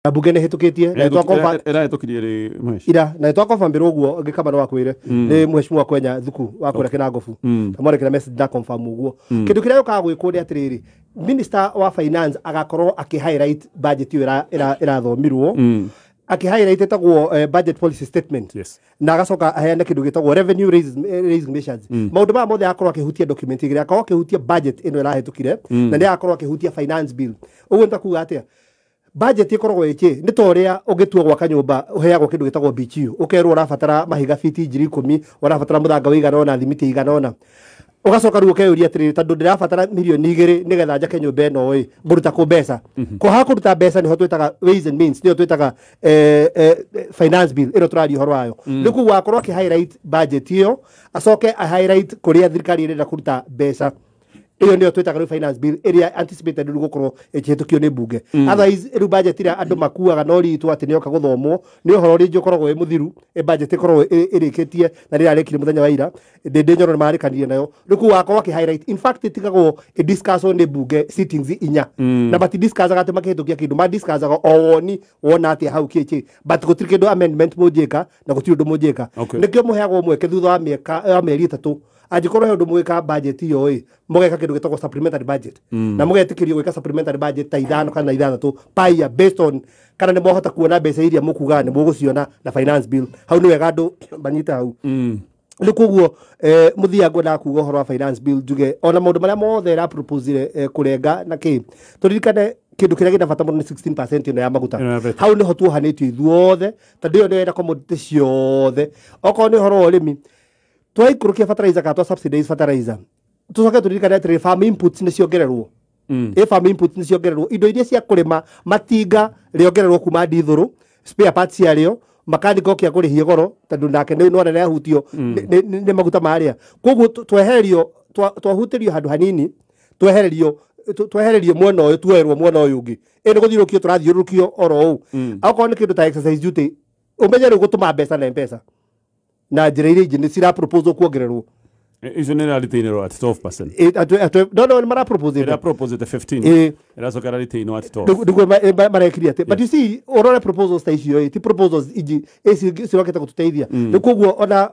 Na bunge nĩ hĩtũkĩtie na nĩtwa Ĩrahĩtũkirie rĩ mhesh? Ira na nĩtwakonfirmĩrwo ũguo ngĩkama no akwĩre nĩ mheshimiwa Kwenya Thuku wa kũrĩa Kĩnangobu, amwandĩkĩra message na confirm ũguo. Kĩndũ kĩrĩa gĩũkaga gwĩkwo nĩ atĩrĩrĩ, minister wa finance agakorwo akĩ highlight budget ĩyo ĩrathomirwo, akĩ highlight ĩtagwo budget policy statement, na agacoka aheane kĩndũ gĩtagwo revenue raising measures. Maũndũ maya mothe agakorwo akĩhutia document igĩrĩ, akorwo akĩhutia budget ĩno ĩrahĩtũkire na nĩ agakorwo akĩhutia finance bill. Ũguo nĩ ta kuga atĩa? Budget ĩkoragwo ĩkĩ nĩ ta ũrĩa ũngĩtua gwaka nyũmba, ũheagwo kĩndũ gĩtagwo BQ, ũkerwo ũrabatara mahiga fiti 10,000, ũrabatara mũthanga ũigana ũna, thimiti igana ũna. Ũgacoka rĩu ũkeyũria atĩrĩrĩ, tondũ ndĩrabatara 2 mirioni nĩgetha njake nyũmba ĩno ĩ, ngũruta kũ mbeca? Kwaha kũruta mbeca nĩho twĩtaga ways and means, nĩho twĩtaga finance bill ĩno tũraria ũhoro wayo. Rĩu koguo akorwo akĩ highlight budget ĩyo, acoke a highlight kũrĩa thirikari ĩrenda kũruta mbeca. Ĩyo nĩyo twĩtaga rĩu finance bill ĩrĩa anticipated rĩu gũkorwo ĩkĩhĩtũkio nĩ mbunge. Otherwise rĩu budget ĩrĩa andũ makuaga no ritũ atĩ nĩyoka gũthomwo nĩ ũhoro rĩngĩ ũkoragwo wĩ mũthiru. Ĩ budget ĩkoragwo ĩrĩkĩtie na rĩrarĩkire mũthenya wa ira ndĩndĩ nyoro nĩ marĩkanire nayo. Rĩu koguo akorwo akĩ highlight, in fact ĩtigagwo ĩdiscusswo nĩ mbunge sittings inya, na matidiscussaga atĩ makĩhĩtũkia kĩndũ, madiscussaga o woni wona atĩa hau kĩkĩ, but gũtirĩ kĩndũ amendment mũnjĩka na gũtirĩ ũndũ mũnjĩka. Nĩkĩo mũheagwo mweke thutha wa mĩaka wa mĩeri 3, angĩkorwo he ũndũ mũgĩka budget ĩyo ĩ, mũgeka kĩndũ gĩtagwo supplementary budget, na mũgetĩkĩrio gwĩka supplementary budget ta ithano kana ithathatũ per year, based on kana nĩ mwahota kuona mbeca iria mũkugaga nĩ mũgũciona na finance bill. Hau nĩ wega andũ manyite hau. Nĩ koguo mũthia ngwendaga kuga ũhoro wa finance bill, njuge ona maũndũ marĩa mothe ĩraproposire kũrenga na kĩ, tũririkane kĩndũ kĩrĩa kĩna bata mũno nĩ 16% ĩno ya maguta. Ĩno ya VAT. Hau nĩho tuohanĩtio ithuothe, tondũ ĩyo nĩyo ĩna commodity ciothe. Okorwo nĩ ũhoro wa ũrĩmi, twaikũrũkia fertilizer kana twa subsidize fertilizer, tũcoke tũririkane atĩrĩ, farm inputs nĩ ciongererwo. Ĩ farm inputs nĩ ciongererwo, indo iria cia kũrĩma, matinga rĩongererwo kuma ndithũrũ, spare parts ciarĩo, makanika ũkĩa kũrĩhia goro tondũ nake nĩ nona nĩahutio nĩ maguta marĩa. Koguo twehererio twahutĩrio handũ hanini, twehererio twehererio mwena ũyũ, tuoerwo mwena ũyũ ũngĩ. Ĩ nĩ gũthiũrũkio tũrathiũrũrũkio oro ũũ. Okorwo nĩ kĩndũ ta excise duty, ũmenye rĩu gũtũma mbeca na mpesa na njĩra iria ingĩ nĩ ciraproposwo kuongererwo. Icio nĩ ĩraretainĩrwo at 12%. Ĩ, no nĩ marapropose. Ĩra propose 15, ĩracoka ĩraretainwo at 12. Nĩguo marekire atĩ, but you see, ũrore proposals ta icio ĩ ti proposals ingĩ ici cirokĩte gũtũteithia. Rĩu koguo ona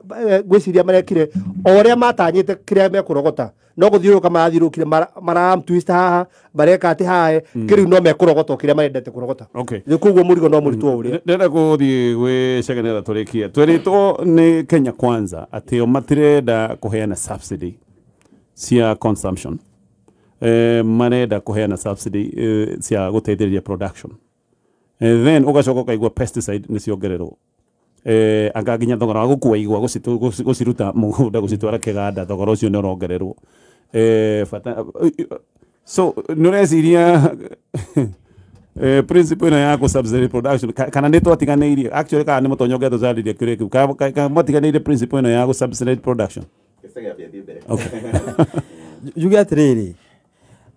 ngwĩciria marekire o ũrĩa matanyĩte kĩrĩa mekũrogota, no gũthiũrũrũka marathiũrũrũkire, mara twist haha, mareka atĩ haha kĩrĩu no mekũrogota o kĩrĩa marendete kũrogota. Rĩu koguo mũrigo no mũritũ o ũrĩa. Ndĩrenda gũthiĩ gwĩ Chege nĩgetha tũrĩkie. Twĩrĩtwo nĩ Kenya Kwanza atĩ o matirenda kũheana subsidy cia consumption, marenda kũheana subsidy cia gũteithĩrĩria production. Then ũgacoka ũkaigua pesticide nĩ ciongererwo, anga nginya thogora wa gũkua igwa gũciruta mũgũnda gũcitwara kĩganda, thogora ũcio nĩ ũrongererwo. Bata so nĩ ũreciria principle ĩno ya kũ production kana nĩ twatiganĩirie actually, kana nĩ mũtonyo ũngĩatũcarĩria kĩũria kĩu, mwatiganĩirie principle ĩno ya gũ production? Okay. Njuge atĩrĩrĩ,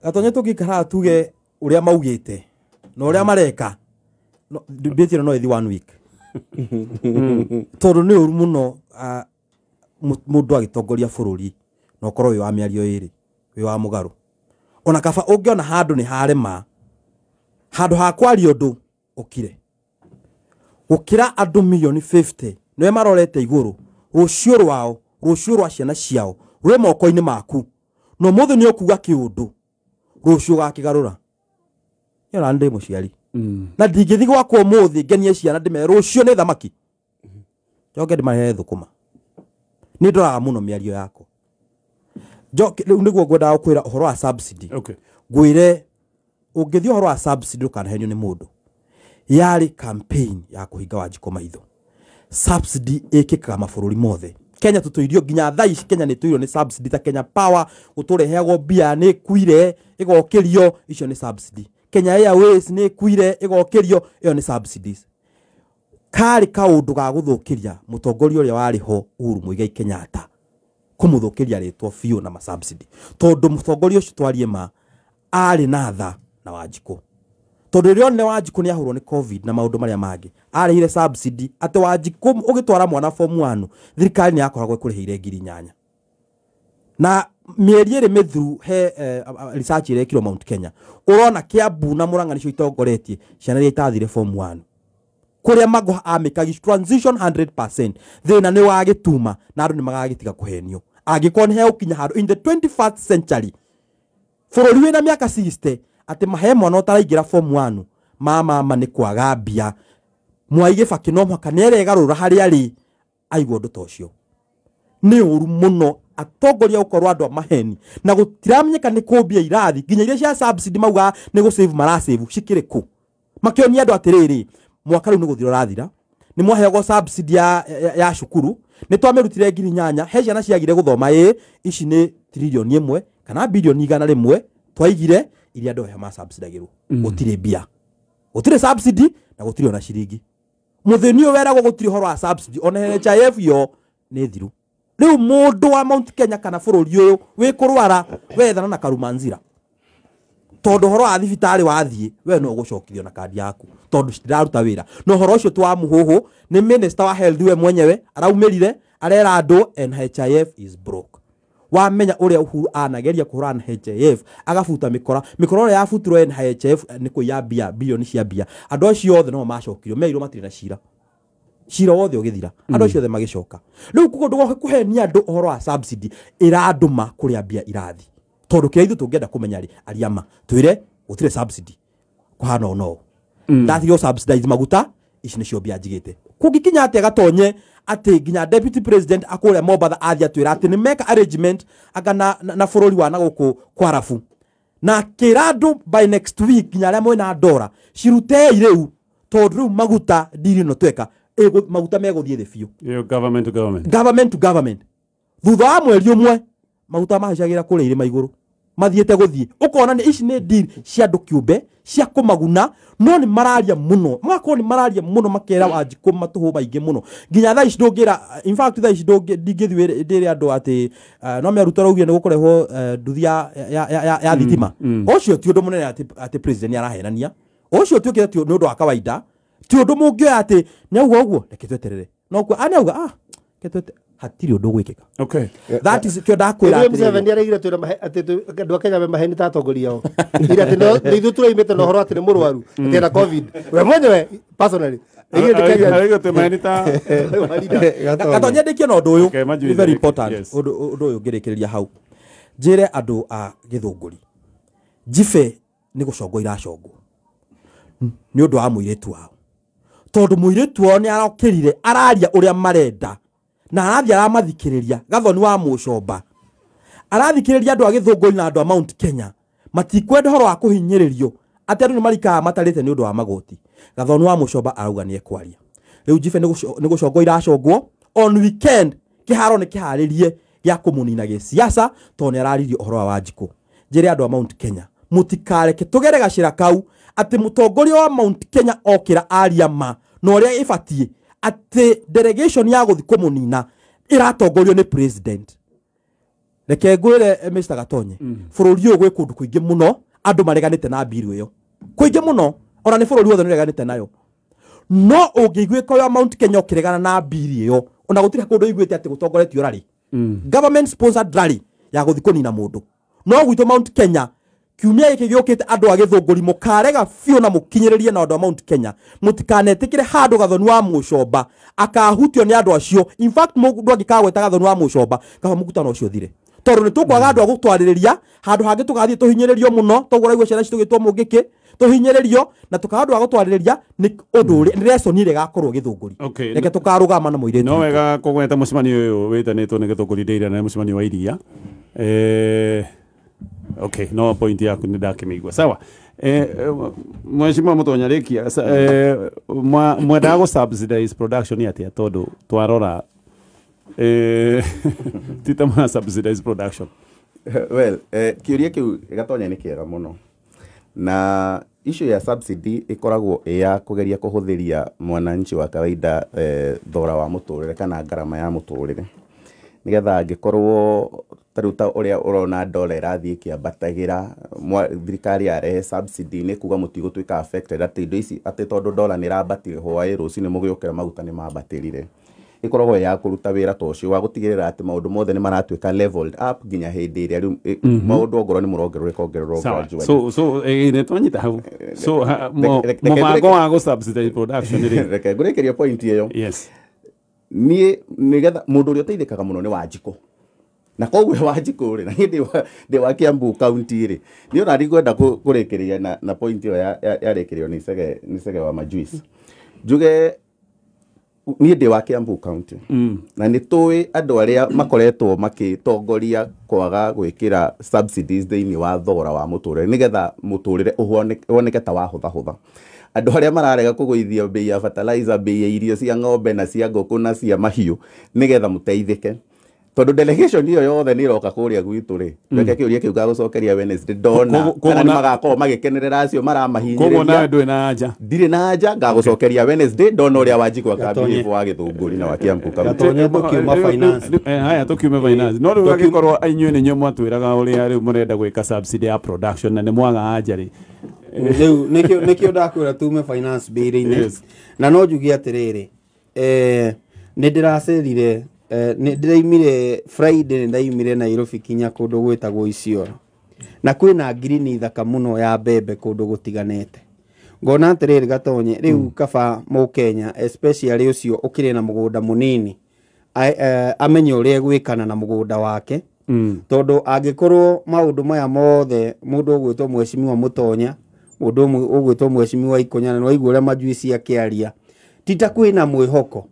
Gatonye, tũngĩikara tuge ũrĩa maugĩte na ũrĩa mareka, debate ĩno no ĩthi one week, tondũ nĩ ũru mũno mũndũ agĩtongoria bũrũri na ũkorwo wĩ wa mĩario ĩrĩ, wĩ wa mũgarũ. Ona kaba ũngĩona handũ nĩ harema, handũ ha kwaria ũndũ ũkire, gũkĩra andũ milioni 50 nĩwe marorete igũrũ, rũciũ rwao, rũciũ rwa ciana ciao rwĩ moko-inĩ maku, na ũmũthĩ nĩ ũkuga kĩũndũ, rũciũ ũgakĩgarũra. Niĩ ona ndĩ mũciari na ndingĩthiĩ gwakwa ũmũthĩ ngenie ciana ndĩmere rũciũ nĩ thamaki, njoke ndĩmarehere thũkũma. Nĩ ndoraga mũno mĩario yakwa. Njoke rĩu nĩguo ngwendaga gũkwĩra ũhoro wa subsidy. Ngwĩre ũngĩthiĩ ũhoro wa subsidy, ndũkanahenio nĩ mũndũ. Yarĩ campaign ya kũhinga Wanjikũ maitho. Subsidy ĩkĩkaga mabũrũri mothe. Kenya tũtũirio nginya thaa ici, Kenya nĩ tũirio nĩ subsidy ta Kenya Power, gũtũreheagwo mbia, nĩ ĩkuire ĩgokĩrio, icio nĩ subsidy. Kenya Airways nĩ ĩkuire ĩgokĩrio, ĩyo nĩ subsidies. Karĩ kaũndũ ga gũthũkĩria mũtongoria ũrĩa warĩ ho, Uhuru Muigai Kenyatta, kũmũthũkĩria rĩtwa biũ na masubsidy, tondũ mũtongoria ũcio, twarie ma, arĩ na tha na Wanjikũ, tondũ rĩrĩa onire Wanjikũ nĩ ahũrwo nĩ COVID na maũndũ marĩa mangĩ, arĩhire subsidy atĩ Wanjikũ ũgĩtwara mwana form 1, thirikari nĩ yakoragwo ĩkũrĩhĩire 8,000 na Mĩeri ĩrĩ mĩthiru he research ĩrekirwo Mount Kenya, ũrona Kiambu na Murang'a nĩcio itongoretie ciana iria itathire form 1, kũrĩa Magoha amĩkagi transition 100%. Thĩna nĩ wa gĩtuma na andũ nĩ magagĩtiga kũhenio. Angĩkorwo nĩ hegũkinya handũ in the 21st century, bũrũri wĩna mĩaka 60, atĩ mahe mwana ũtaraingĩra form 1, mama nĩ kwaga mbia. Mwai Gĩbakĩ no mũhaka nĩaregarũra harĩa arĩ aigua ũndũ ta ũcio. Nĩ ũru mũno atongoria gũkorwo andũ a maheni, na gũtiramenyeka nĩ kũmbia irathi nginya iria cia subsidy mauga nĩ gũsave marasave cikĩrĩ kũ. Makĩonia andũ atĩrĩrĩ, mwaka rĩu nĩ gũthira ũrathira, nĩ mwaheagwo subsidy ya cukuru, nĩ twamĩrutire 8,000, he ciana ciagire gũthoma, ĩ ici nĩ 1 trillion kana 100 billion twaigire iria andũ aya masubsidagĩrwo. Gũtirĩ mbia, gũtirĩ subsidy na gũtirĩ ona ciringi. Mũthĩni ũyũ weragwo gũtirĩ ũhoro wa subsidy, ona NHIF yo nĩ thiru. Rĩu mũndũ wa Mount Kenya kana bũrũri ũyũ wĩ kũrwara wethana na Karumanzira, tondũ ũhoro wa thibitarĩ wathiĩ we no ũgũcokithio na kandi yaku tondũ citiraruta wĩra. Na ũhoro ũcio ti wa mũhũhũ, nĩ minister wa health we mwenyewe araumĩrire arera andũ NHIF is broke. Wamenya ũrĩa Uhuru anageria kũhũrana na NHIF, agabuta mĩkora, mĩkora ĩrĩa yabutirwo NHIF nĩ kũiya mbia, bilioni cia mbia. Andũ acio othe no macokirio, merirwo matirĩ na cira, cira wothe ũgĩthira, andũ acio othe magĩcoka. Rĩu koguo ndũgoke kũhenia andũ ũhoro wa subsidy ĩrandũma kũrĩa mbia irathi, tondũ kĩrĩa ithuĩ tũngĩenda kũmenya rĩ, ariama twĩre gũtirĩ subsidy kũhana ũũ no ndatigwo subsidize maguta, ici nĩcio mbia njigĩte. Kũngĩkinya atĩa gatonye atĩ nginya deputy president akũrĩa Mombatha athiĩ atwĩra atĩ nĩ meka arrangement anga na bũrũri wa na gũkũ kwarabu, na kĩra andũ by next week nginya arĩa mwĩna ndora cirutei rĩu, tondũ rĩu maguta ndiri ĩno tweka maguta megũthiĩ thĩ biũ. Iyo government to government. Government to government, thutha wa mweri ũmwe maguta mahacagĩra kũrĩa irĩma igũrũ mathiĩte gũthiĩ. Ũkona nĩ ici nĩ deal cia andũ kĩũmbe cia kũmaguna, no nĩ mararia mũno, magakorwo nĩ mararia mũno makera Wanjikũ matũhũ maingĩ mũno. Nginya thaa ici ndũngĩra, in fact thaa ici ndingĩthiĩ ndĩre andũ atĩ no mĩaruto araugire nĩ gũkũrehwo nduthi ya thitima. Ũcio ti ũndũ mũnene atĩ president nĩ arahenania, ũcio tuĩkĩte ti nĩ ũndũ wa kawaida, ti ũndũ mũngĩoya atĩ nĩ auga ũguo reke tweterere, no kuo nĩ auga reke hatirĩ ũndũ gwĩkĩka. That is kĩo ndakwĩra Ithuĩ atĩrĩrĩ. Museveni araigire twĩna atĩ andũ a Kenya me maheni ta atongoria ao. Ira atĩ nĩ ithuĩ tũraimĩte na ũhoro atĩ nĩ mũrwaru, atĩ ena COVID. We mwenyewe personally. Aigire nĩ Kenya. Araiga tũmeni ta Gatonye ndĩkie na ũndũ ũyũ. Okay, manjuize Nĩ very rĩngĩ, important. Yes. Ũndũ ũyũ ngĩrĩkĩrĩria hau, njĩre andũ a Gĩthũngũri njibe nĩ gũcongwo iracongwo nĩ ũndũ wa mũirĩtu wao, tondũ mũirĩtu wao nĩ arokĩrire araria ũrĩa marenda na arathiĩ aramathikĩrĩria. Gathoni wa Mũcomba arathikĩrĩria andũ a Gĩthũngũri na andũ a Mount Kenya matikwenda ũhoro wa kũhinyĩrĩrio atĩ andũ nĩ marikaga matarĩte nĩ ũndũ wa magoti. Gathoni wa Mũcomba arauga nĩ ekwaria. Rĩu njibe nĩ gũcongwo iracongwo on weekend, kĩharo nĩ kĩharĩrie gĩa kũmũnina gĩsiasa tondũ nĩ araririe ũhoro wa Wanjikũ. Njĩre andũ a Mount Kenya mũtikareke tũgere gacĩra kau atĩ mũtongoria wa Mount Kenya okĩra aria ma na ũrĩa ĩbatiĩ, atĩ delegation ya gũthiĩ kũmũnina ĩratongorio nĩ president. Reke ngwĩre, Mr. Gatonye, bũrũri ũyũ gwĩ kũndũ kũingĩ mũno andũ mareganĩte na mbiru ĩyo, kũingĩ mũno, ona nĩ bũrũri wothe nĩ ũreganĩte nayo. No ũngĩiguĩka wa Mount Kenya ũkĩregana na mbiri ĩyo, ona gũtirĩ kũndũ iguĩte atĩ gũtongoretio rally, government sponsored rally ya gũthiĩ kũnina mũndũ. No gwitũ Mount Kenya kiumia gĩkĩ gĩũkĩte, andũ a Gĩthũngũri mũkarega biũ na mũkinyĩrĩrie na andũ a Mount Kenya mũtikanetĩkĩre handũ Gathoni wa Mũcomba akahutio nĩ andũ acio. In fact, mũndũ angĩkagweta Gathoni wa Mũcomba, kaba mũkutano ũcio ũthire, tondũ nĩ tũkwaga andũ a gũtwarĩrĩria handũ hangĩ, tũgathiĩ tũhinyĩrĩrio mũno toguo ũraigua ciana citũ gĩtwo mũngĩkĩ tũhinyĩrĩrio na tũkaga andũ a gũtwarĩrĩria. Nĩ ũndũ ũrĩa nĩ lesson ĩrĩa ĩgakorwo Gĩthũngũri. Reke tũkarũgama na mũirĩtu No witũ. Wega kũgweta mũcemanio ũyũ wĩtanĩtwo nĩ Gĩthũngũri Dairy na nĩ mũcemanio wa iria. Okay, no point yaku nĩ ndakĩmĩigua sawa. Mheshimiwa Mũtonya, rĩkia mwendaga gũ subsidize production atĩa? Tondũ twarora ti ta mara subsidize production. Well, kĩũria kĩu Gatonya nĩ kĩega mũno, na issue ya subsidy ĩkoragwo ĩ ya kũgeria kũhũthĩria mwananchi wa kawaida thogora wa mũtũrĩre kana ngarama ya mũtũrĩre, nĩgetha angĩkorwo ta rĩu ta ũrĩa ũrona dola ĩrathiĩ ĩkĩambatagĩra, thirikari yarehe subsidy nĩ kuga mũtigũtuĩka affected atĩ indo ici, atĩ tondũ dola nĩ ĩrambatire hwaĩ rũcinĩ mũgĩũkĩra maguta nĩ mambatĩrire. Ĩkoragwo ya kũruta wĩra ta ũcio wa gũtigĩrĩra atĩ maũndũ mothe nĩ maratuĩka leveled up nginya hĩndĩ ĩrĩa rĩu maũndũ ongorwo nĩ mũrongererwo ĩkongererwo Sawa. gradually. So nĩ twanyita hau. So mũbango wa gũ subsidize production rĩ? Reke ngũrĩkĩrie point ĩyo. Yes. Niĩ nĩgetha mũndũ ũrĩa ũteithĩkaga mũno nĩ Wanjikũ, na koguo Wanjikũ rĩ, na niĩ ndĩ wa Kiambu county rĩ, niĩ ona ndikwenda kũrĩkĩrĩria na point ĩyo yarĩkĩrĩrio nĩ Cege wa Majuice. Njuge niĩ ndĩ wa Kiambu county na nĩ tũĩ andũ arĩa makoretwo makĩtongoria kwaga gwĩkĩra subsidies thĩinĩ wa thogora wa mũtũrĩre nĩgetha mũtũrĩre woneke ta wahũthahũtha, andũ arĩa mararega kũgũithia bei ya fertilizer, bei ya irio cia ng'ombe na cia ngũkũ na cia mahiũ nĩgetha mũteithĩke, tondũ delegation ĩyo yothe nĩ ĩroka kũrĩa gwitũ rĩ. Reke kĩũria kĩu ngagũcokeria Wednesday ndona kana nĩ magakorwo magĩkenerera acio Koguo nawe maramahinyĩrĩria. Ndũrĩ na anja? Ndirĩ na anja, ngagũcokeria Wednesday ndona ũrĩa Wanjikũ Gatonye. akambihĩbwo wa Gĩthũngũri na wa Kiambu county. Gatonye, tũkiuma finance. Haya, tũkiume finance, no rĩu angĩkorwo inyuĩ nĩ inyuĩ mwatwĩraga ũrĩa rĩu mũrenda gwĩka subsidy ya production na nĩ mwaga anja rĩ? Rĩu nĩkĩo ndakwĩra tume finance bill-inĩ. Na no njuge atĩrĩrĩ, nĩ ndĩracerire, nĩ ndĩraimire Friday, nĩ ndaimire Nairobi kinya kũndũ gwĩtagwo Isiolo, na kwĩna ngirini thaka mũno ya mbembe kũndũ gũtiganĩte. Ngona atĩrĩrĩ, Gatonye, rĩu kaba mũkenya, especially ũcio ũkĩrĩ na mũgũnda mũnini, amenye ũrĩa egwĩkana na mũgũnda wake, tondũ angĩkorwo maũndũ maya mothe, mũndũ ũgwĩtwo Mheshimiwa Mũtonya, mũndũ ũmwe ũgwĩtwo Mheshimiwa Ikunya, na waigua ũrĩa Majuici akĩaria, ti ta kwĩna mwĩhoko.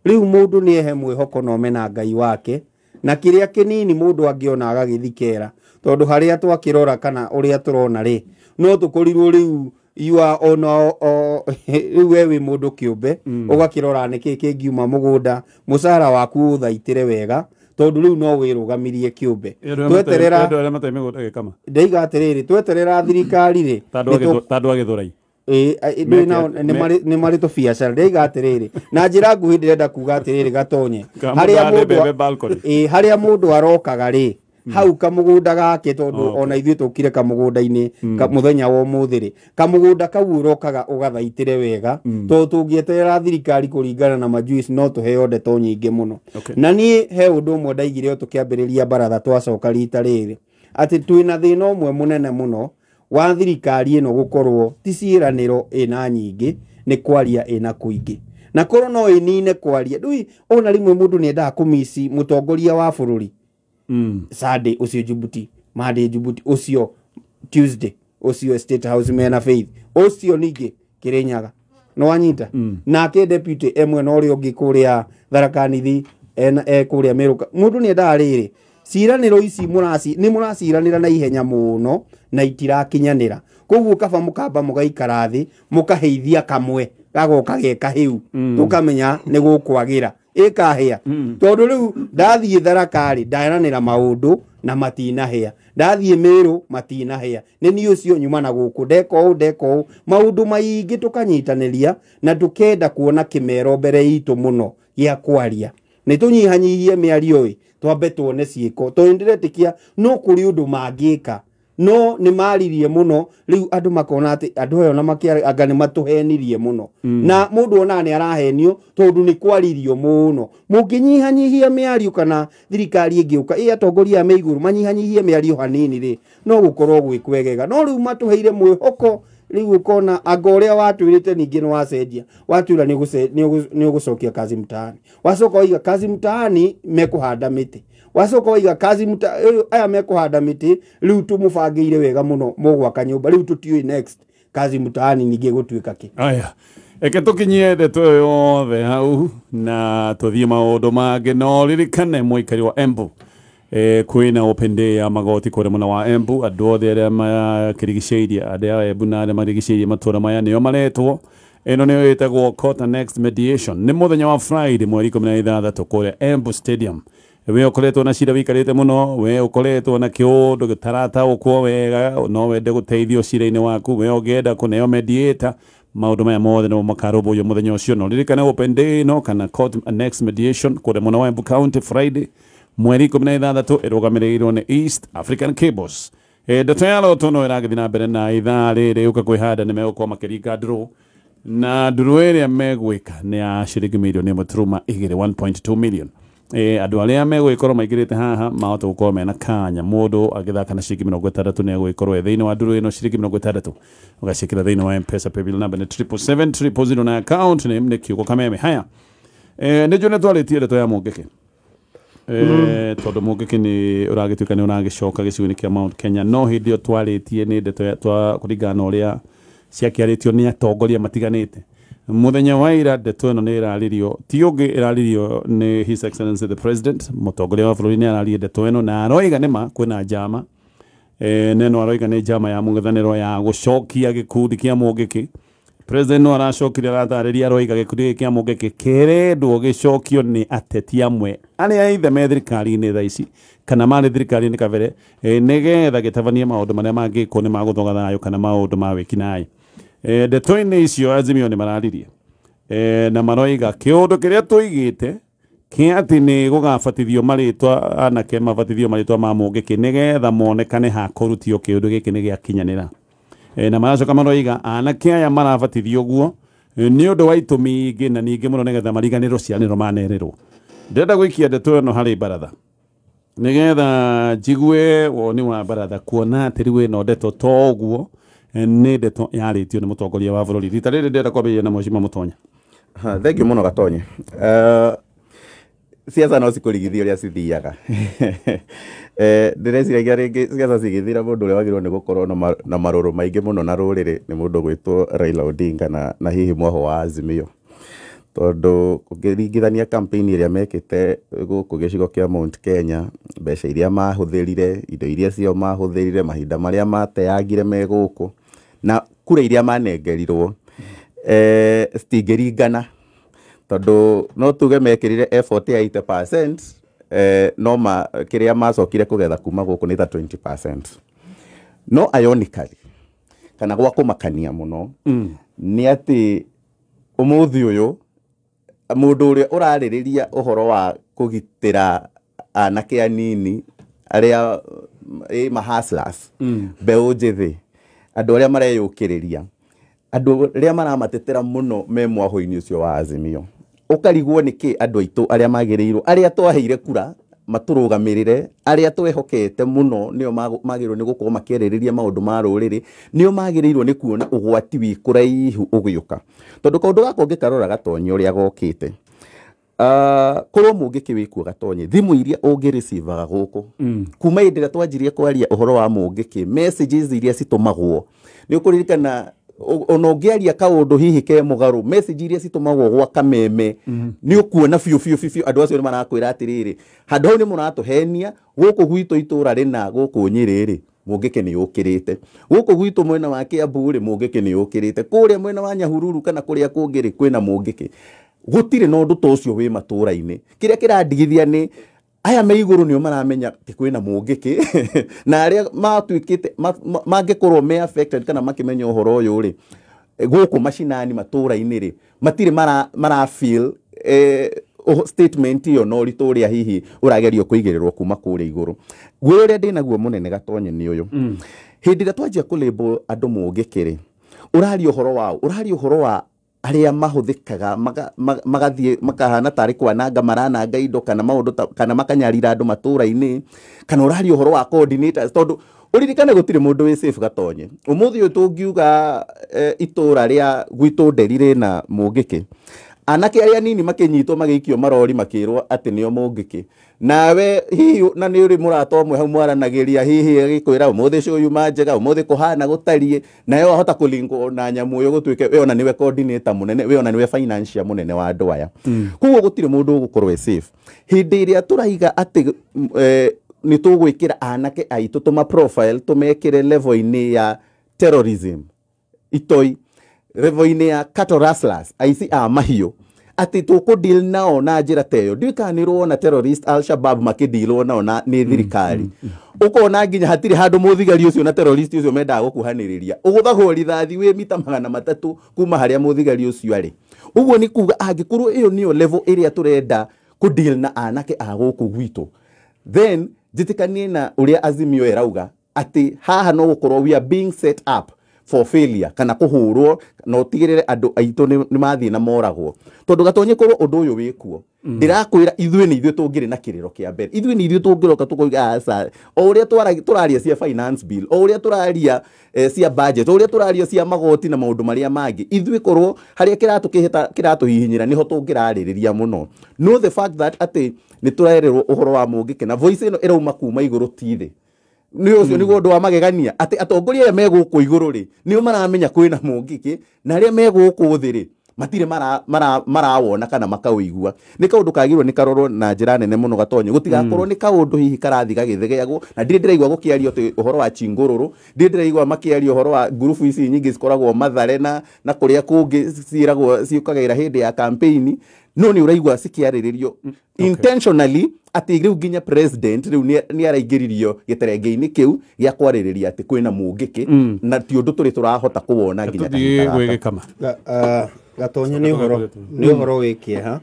Rĩu mũndũ nĩ ehe mwĩhoko na ome na Ngai wake, na kĩrĩa kĩnini mũndũ angĩona agagĩthikera, tondũ harĩa twakĩrora kana ũrĩa tũrona rĩ, no tũkorirwo rĩu you are on rĩu we wĩ mũndũ kĩũmbe, ũgakĩrora nĩkĩ kĩngiuma mũgũnda, mũcara waku ũthaitĩre wega, tondũ rĩu no wĩrũgamirie kĩũmbe. Tweterera Andũ arĩa matarĩ mĩgũnda gĩkama. Ndaiga atĩrĩrĩ, tweterera thirikari rĩ, Ta andũ a Gĩthũrai. Ĩ, ndũĩ nao nĩ marĩ tũbiacara. Ndaiga atĩrĩrĩ, na njĩra nguhĩ ndĩrenda kuga atĩrĩrĩ, Gatonye, Kana harĩa mũndũ ahande mũndũ mbembe balcony. Ĩ, harĩa mũndũ arokaga rĩ, hau kamũgũnda gake, tondũ ona ithuĩ tũkire kamũgũnda-inĩ mũthenya wa ũmũthĩ rĩ, kamũgũnda kau ũrokaga ũgathaitĩre wega, tondũ tũngĩeterera thirikari kũringana na Majuice no tũheo ndeto nyingĩ mũno. Na niĩ he ũndũ ũmwe ndaigire o tũkĩambĩrĩria baratha twacoka rita rĩrĩ, atĩ twĩna thĩna ũmwe mũnene mũno wa thirikari ĩno gũkorwo ti ciĩranĩro ĩna nyingĩ, nĩ kwaria ĩna kũingĩ, na korwo no ĩnine kwaria. Ndũĩ ona rĩmwe mũndũ nĩ endaga kũmici mũtongoria wa bũrũri. Sunday ũcio Djibouti, Monday Djibouti, ũcio Tuesday ũcio State House mena Faith, ũcio ningĩ Kirinyaga, nĩ wanyita? Nake deputy e mwena ũrĩa ũngĩ kũrĩa Tharaka Nithi, ena e kũrĩa Meru. Mũndũ nĩ endaga rĩrĩ, ciranĩro ici mũraci nĩ mũraciranĩra na ihenya mũno na itirakinyanĩra, koguo kaba mũkamba mũgaikara thĩ, mũkaheithia kamwe gagoka ge kahĩu, tũkamenya nĩ gũkwagĩra ĩkahĩa, tondũ rĩu ndathiĩ Tharaka-rĩ, ndaranĩra maũndũ na matinahĩa, ndathiĩ Mĩrũ matinahĩa, nĩ niĩ ũcio nyuma na gũkũ ndeka ũũ ndeka ũũ, maũndũ maingĩ tũkanyitanĩria na tũkenda kuona kĩmero mbere itũ mũno gĩa kwaria. Nĩ tũnyihanyihie mĩario ĩ, twambe tuone ciĩko, tondũ nĩndĩretĩkia no kũrĩ ũndũ mangĩka, no nĩ maririe mũno. Rĩu andũ makona atĩ andũ aya ona makĩara anga nĩ matũhenirie mũno, na mũndũ onaga nĩ arahenio tondũ nĩ kwaririo mũno. Mũngĩnyihanyihia mĩario, kana thirikari ĩngĩũka ĩ atongoria a me igũrũ manyihanyihie mĩario hanini rĩ, no gũkorwo gwĩ kwegega. No rĩu matũheire mwĩhoko, rĩu ũkona anga ũrĩa watwĩrĩte ningĩ nĩ wacenjia, watwĩra nĩ ũgũcokia kazi mtaani, wacoka waiga kazi mtaani mekũhanda mĩtĩ, wacoka waiga kazi aya mekũhanda mĩtĩ, rĩu tũmũbangĩire wega mũno mũgwaka nyũmba, rĩu tũtiũĩ next kazi mtaani ningĩ gũtuĩka kĩ. Aya, eke tũkinyie ndeto ĩyo yothe hau na tũthiĩ maũndũ mangĩ. No ririkane mũikari wa Embu, kwĩna open day ya magoti kũrĩa mwena wa Embu. Andũ othe arĩa makĩrigicĩirie, andũ a Embu na arĩa marigicĩirie matũra maya nĩo maretwo. Ĩno nĩyo ĩtagwo court next mediation, nĩ mũthenya wa Friday mweri 16 kũrĩa Embu Stadium. We ũkoretwo na cira wĩikarĩte mũno, we ũkoretwo na kĩũndũ gĩtarataũkwo wega, no wende gũteithio cira-inĩ waku, we ũngĩenda kũneo mediator, maũndũ maya mothe nĩmo makarũmbũiyo mũthenya ũcio. No ririkane open day no kana court next mediation kũrĩa mwena wa Embu County, Friday mweri 16, ĩrũgamĩrĩirwo nĩ East African Cables. Ndeto ya loto no ĩragĩthiĩ na mbere na ithaa rĩrĩ ũka kwĩhanda nĩ megũkorwo makĩringa draw. Na nduru ĩrĩa megwĩka nĩ ya ciringi mirioni 1.2 1.2 million. Andũ arĩa megũgĩkorwo maingĩrĩte haha mahota gũkorwo mena kanya mũndũ agĩthaka na ciringi 60 nĩ egũgĩkorwo e thĩinĩ wa nduru ĩno. Ciringi 60 ũgaciĩkĩra thĩinĩ wa M-Pesa paybill number nĩ 777 000 na account name nĩ Kiugo Kameme. Haya, nĩ njũ nĩ twarĩtie ndeto ya Mũngĩkĩ, tondũ Mũngĩkĩ nĩ ũragĩtuĩka nĩ ũragĩcoka gĩcigo-inĩ kĩa Mount Kenya, no hĩndĩ ĩyo twarĩtie nĩ ndeto kũringana na ũrĩa ciakĩarĩtio nĩ atongoria matiganĩte mũthenya wa ira. Ndeto ĩno nĩ ĩrarĩrio, ti ũngĩ ĩrarĩrio nĩ His Excellency the President, mũtongoria wa bũrũri. Nĩ ararie ndeto ĩno na aroiga nĩma kwĩna njama, neno aroiga nĩ njama ya mũng'ethanĩro ya gũcokia gĩkundi kĩa Mũngĩkĩ. President no aracokire aratarĩria, aroiga gĩkundi gĩkĩ kĩa Mũngĩkĩ kĩrendwo gĩcokio nĩ ateti amwe arĩa ithe me thirikari-inĩ thaa ici kana marĩ thirikari-inĩ kabere, nĩgetha gĩtabanie maũndũ marĩa mangĩkwo nĩ magũthoga thayũ kana maũndũ ma wĩkinaĩ. Ndeto-inĩ icio Azimio nĩ mararirie, na maroiga kĩũndũ kĩrĩa tũigĩte kĩa atĩ nĩ gũgabatithio marĩtwa, anake mabatithio marĩtwa ma Mũngĩkĩ nĩgetha monekane hakũrutio kĩũndũ gĩkĩ nĩ gĩakinyanĩra. Na maracoka maroiga anake aya marabatithio ũguo, nĩ ũndũ wa itũmi ingĩ na ningĩ mũno nĩgetha mariganĩrwo cianĩro manerĩrwo. Ndĩrenda gũikia ndeto ĩno harĩ baratha nĩgetha njigue woni wa baratha, kuona atĩ rĩu ĩno ndeto to ũguo, nĩ ndeto yarĩtio nĩ mũtongoria wa bũrũri. Rita rĩrĩ ndĩrenda kwambĩrĩria na Mheshimiwa Mũtonya. Ha, thank you mũno Gatonye. Siasa no cikũrigithia ũrĩa cithiaga. Ndĩreciragia rĩngĩ siasa cigĩthira mũndũ ũrĩa wagĩrĩirwo nĩ gũkorwo na marũrũ maingĩ mũno na rũrĩrĩ nĩ mũndũ gwĩtwo Raila Odinga na hihi mwaho wa Azimio, tondũ ũngĩringithania campaign ĩrĩa mekĩte gũkũ gĩcigo kĩa Mount Kenya, mbeca iria mahũthĩrire, indo iria cio mahũthĩrire, mahinda marĩa mateangire me gũkũ na kura iria manengerirwo, citingĩringana, tondũ no tuge mekĩrire effort ya 80%, no ma, kĩrĩa macokire kũgetha kuma gũkũ nĩ ta 20%. No ironically kana gwa kũmakania mũno nĩ atĩ ũmũthĩ ũyũ mũndũ ũrĩa ũrarĩrĩria ũhoro wa kũgitĩra anake anini arĩa ma hustlers, mbeũ njĩthĩ, andũ arĩa mareyũkĩrĩria, andũ arĩa maramatetera mũno me mwaho-inĩ ũcio wa Azimio. Ũkarigwo nĩkĩ andũ aitũ arĩa magĩrĩirwo, arĩa twaheire kura matũrũgamĩrĩre, arĩa twehokete mũno nĩo magĩrĩirwo nĩ gũkorwo makĩarĩrĩria maũndũ ma rũrĩrĩ, nĩo magĩrĩirwo nĩ kuona ũgwati wĩ kũraihu ũgĩũka. Tondũ kaũndũ gaka ũngĩkarora Gatonye ũrĩa gokĩte, korwo Mũngĩkĩ wĩkuo Gatonye, thimũ iria ũngĩreceivaga gũkũ kuma hĩndĩ ĩrĩa twanjirie kwaria ũhoro wa Mũngĩkĩ, messages iria citũmagwo, nĩ ũkũririkana ona ũngĩaria kaũndũ hihi ke mũgarũ, message iria citũmagwo gwa Kameme, nĩ ũkuona biũ biũ biũ biũ andũ acio nĩ marakwĩra atĩrĩrĩ, handũ hau nĩ mũratũhenia. Gũkũ gwitũ itũra rĩna gũkũ Nyĩrĩ rĩ, Mũngĩkĩ nĩ ũkĩrĩte. Gũkũ gwitũ mwena wa Kiambu rĩ, Mũngĩkĩ nĩ ũkĩrĩte. Kũrĩa mwena wa Nyahururu kana kũrĩa kũngĩ rĩ, kwĩna Mũngĩkĩ. Gũtirĩ na ũndũ ta ũcio wĩ matũra-inĩ. Kĩrĩa kĩrandigithia nĩ aya me igũrũ nĩo maramenya atĩ kwĩna Mũngĩkĩ, na arĩa matuĩkĩte mangĩkorwo me affected kana makĩmenya ũhoro ũyũ rĩ, gũkũ macinani matũra-inĩ rĩ, matirĩ mara feel statement ĩyo na ũritũ ũrĩa hihi ũragerio kũigĩrĩrwo kuma kũrĩa igũrũ. Guoya ũrĩa ndĩnaguo mũnene Gatonye nĩ ũyũ: hĩndĩ ĩrĩa twanjia kũ-label andũ Mũngĩkĩ rĩ, ũraria ũhoro wao, ũraria ũhoro wa arĩa mahũthĩkaga magathiĩ makahana tarĩ kwananga marananga indo kana maũndũ kana makanyarira andũ matũra-inĩ, kana ũraria ũhoro wa coordinators, tondũ ũririkane gũtirĩ mũndũ wĩ safe Gatonye. Ũmũthĩ ũyũ tũngiuga itũra rĩa gwitũ Nderi rĩna Mũngĩkĩ, anake arĩa anini makĩnyitwo magĩikio marori makĩrwo atĩ nĩo Mũngĩkĩ, nawe hihi na nĩ ũrĩ mũrata ũmwe hau mwaranagĩria, hihi agĩkwĩra ũmũthĩ cũyuma yuma njega, ũmũthĩ kũhana gũtariĩ, nawe wahota kũlingwo na nyamũ ĩyo gũtuĩke we ona nĩwe coordinator mũnene, we ona nĩwe financier mũnene wa andũ aya. Koguo gũtirĩ mũndũ ũgũkorwo e safe. Hĩndĩ ĩrĩa tũraiga atĩ nĩ tũgwĩkĩra anake aitũ tũma profile, tũmekĩre level-inĩ ya terrorism, itoi, level-inĩ ya cattle rustlers, aici a mahiũ, atĩ tũkũ deal nao na njĩra ta ĩyo. Ndiũĩ kana nĩ ũrona terrorist Al-Shabab makĩdealwo nao na nĩ thirikari, ũkona nginya hatirĩ handũ mũthigari ũcio na terrorist ũcio mendaga gũkuhanĩrĩria, ũgũthagwo rithathi wĩ mita 300 kuma harĩa mũthigari ũcio arĩ. Ũguo nĩ kuga angĩkorwo ĩyo nĩyo level ĩrĩa tũrenda kũ deal na anake a gũkũ gwitũ, then njĩtĩkanie na ũrĩa Azimio ĩrauga atĩ haha no gũkorwo we are being set up. for failure kana kũhũrwo na ũtigĩrĩre andũ aitũ nĩ mathiĩ na moragwo tondũ Gatonye korwo ũndũ ũyũ wĩkuo ndĩrakwĩra ithuĩ nĩ ithuĩ tũngĩrĩ na kĩrĩro kĩa mbere, ithuĩ nĩ ithuĩ tũngĩroka tũkoiga aca, o ũrĩa tũraria cia finance bill, o ũrĩa tũraria cia budget, o ũrĩa tũraria cia magoti na maũndũ marĩa mangĩ, ithuĩ korwo harĩa kĩratũkĩhĩta kĩratũhihinyĩra nĩho tũngĩrarĩrĩria mũno. No the fact that atĩ nĩ tũrererwo ũhoro wa Mũngĩkĩ na voice ĩno ĩrauma kuma igũrũ ti thĩ, nĩ ũcio nĩguo ũndũ wa magegania atĩ atongoria arĩa me gũkũ igũrũ rĩ nĩo maramenya kwĩna Mũngĩkĩ na arĩa me gũkũ thĩ rĩ matirĩ marawona kana makaũigua. Nĩ kaũndũ kagĩrĩirwo nĩ karorwo na njĩra nene mũno Gatonye, gũtigakorwo nĩ kaũndũ hihi karathiĩ gagĩthegeagwo. Na ndirĩ ndĩraigua gũkĩario atĩ ũhoro wa chingũrũrũ, ndirĩ ndĩraigua makĩaria ũhoro wa ngurubu ici nyingĩ cikoragwo Mathare na kũrĩa kũngĩ ciĩragwo ciũkagĩra hĩndĩ ya campaign, no nĩ ũraigua cikĩarĩrĩrio intentionally atĩ rĩu nginya president rĩu nĩ araingĩririo gĩterenge-inĩ kĩu gĩa kwarĩrĩria atĩ kwĩna Mũngĩkĩ na ti ũndũ tũrĩ tũrahota kũwona nginya Tũthiĩ kahinda gaka. gwĩ Gĩkama. Gatonye nĩ ũhoro nĩ ũhoro wĩ kĩeha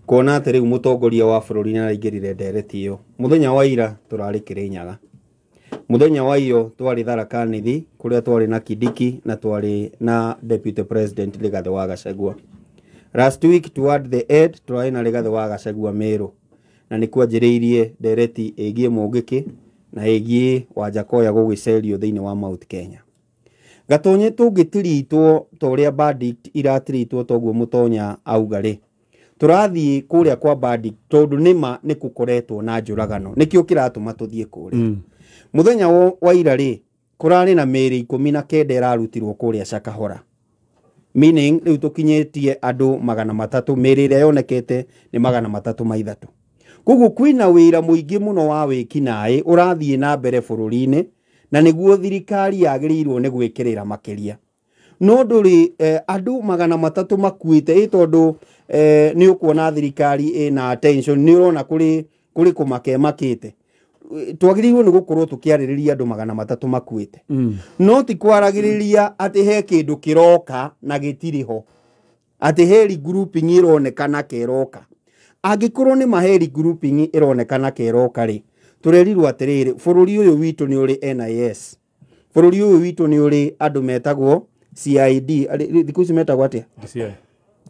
kuona atĩ rĩu mũtongoria wa bũrũri nĩ araingĩrire ndereti ĩyo. Mũthenya wa ira tũrarĩ Kĩrĩnyaga, mũthenya wa iyo twarĩ Tharaka Nithi kũrĩa twarĩ na Kindiki na twarĩ na deputy president Rigathĩ wa Gachagua. Last week toward the end tũrarĩ na Rigathĩ wa Gachagua Meru, na nĩ kwanjĩrĩirie ndereti ĩgiĩ Mũngĩkĩ na ĩgiĩ Wanjakoya gũgĩcerio thĩinĩ wa Mount Kenya. Gatonye tũngĩtiritwo ta ũrĩa verdict iratiritwo toguo Mũtonya auga rĩ, tũrathiĩ kũrĩa kwa verdict tondũ nĩma nĩ gũkoretwo na njũragano, nĩkĩo kĩratũma tũthiĩ kũrĩa. Mũthenya wa ira rĩ, kũrarĩ na mĩĩrĩ 19 ĩrarutirwo kũrĩa Shakahola, meaning rĩu tũkinyĩtie andũ 300, mĩĩrĩ ĩrĩa yonekete nĩ 303. Koguo kwĩna wĩra mũingĩ mũno wa wĩkinaĩ ũrathiĩ na mbere bũrũri-inĩ, na nĩguo thirikari yagĩrĩirwo nĩ gwĩkĩrĩra makĩria. No ndũrĩ andũ 300 makuĩte ĩ tondũ nĩ ũkuona thirikari ĩna attention, nĩ ũrona kũrĩ kũmakemakĩte. Twagĩrĩirwo nĩ gũkorwo tũkĩarĩrĩria andũ 300 makuĩte, no ti kwaragĩrĩria atĩ he kĩndũ kĩroka na gĩtirĩ ho, atĩ he regrouping ĩronekana keroka. Angĩkorwo nĩ ma he regrouping ĩronekana keroka rĩ, tũrerirwo atĩrĩrĩ, bũrũri ũyũ witũ nĩ ũrĩ NIS, bũrũri ũyũ witũ nĩ ũrĩ andũ metagwo CID, thikũ ici metagwo atĩa? DCI.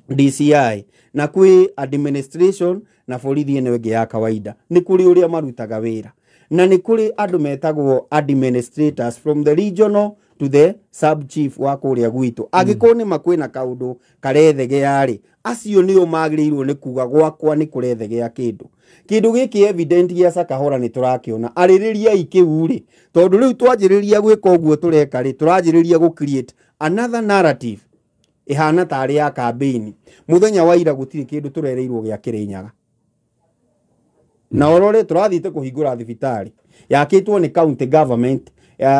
DCI, na kwĩ administration na borithi ĩno ĩngĩ ya kawaida, nĩ kũrĩ ũrĩa marutaga wĩra, na nĩ kũrĩ andũ metagwo administrators from the regional to the sub chief wa kũrĩa gwitũ. Angĩkorwo nĩ ma kwĩna kaũndũ karethegea rĩ, acio nĩo magĩrĩirwo nĩ kuga gwakwa nĩ kũrethegea kĩndũ. Kĩndũ gĩkĩ evident gĩa Shakahola nĩ tũrakĩona, arĩrĩriai kĩu rĩ, tondũ rĩu twanjĩrĩria gwĩka ũguo tũreka rĩ, tũranjĩrĩria gũ create another narrative ĩhana tarĩ ya campaign. Mũthenya wa ira gũtirĩ kĩndũ tũrereirwo gĩa Kĩrĩnyaga, na orore tũrathiĩte kũhingũra thibitarĩ yakĩtwo nĩ county government